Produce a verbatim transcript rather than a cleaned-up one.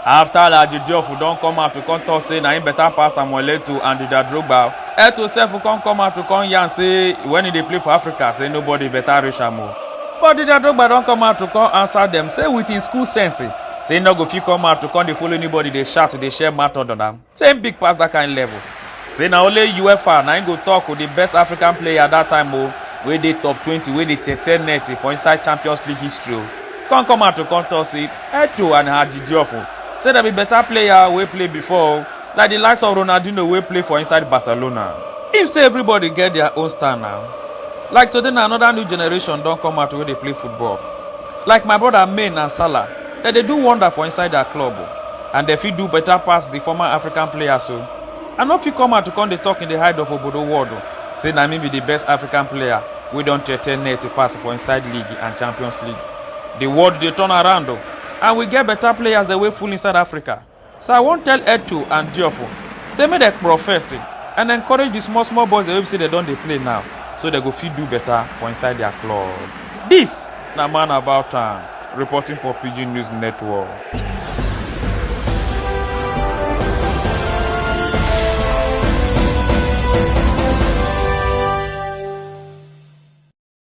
After Alhaji Diouf don come out to come talk say na him better pass Samuel Eto'o and Didier Drogba, Eto'o sef come come out to come yarn say when he dey play for Africa, say nobody better reach am o. But Didier Drogba don come out to come answer dem say with him school sense, say he no go fit come out to come dey follow anybody dey shout, dey share mouth order na. Say him big pass that kind level. Say na only UEFA na him go talk with the best African player that time o, wey dey top twenty, wey dey thirteen net for inside Champions League history o. Come come out to come talk say Eto'o and Alhaji Diouf o, say dem be better player wey play before o, like the likes of Ronaldinho wey play for inside Barcelona. Him say everybody get their own style now. Like today na another new generation don come out wey dey play football. Like my brother Mane and Salah, dem dey do wonder for inside their club o, and dem fit do better pass the former African players o. I no fit come out to come dey talk in the hide of obodo world o, say na me be the best African player wey don thirteen net pass for inside league and Champions League. The world dey turn around o, and we get better players dem wey full inside Africa. So I wan tell Eto'o and Diouf o, say make dem profess and encourage the small small boys dem wey be say dem don dey play now, so dem go fit do better for inside their club. This na Man About Town, reporting for Pidgin News Network.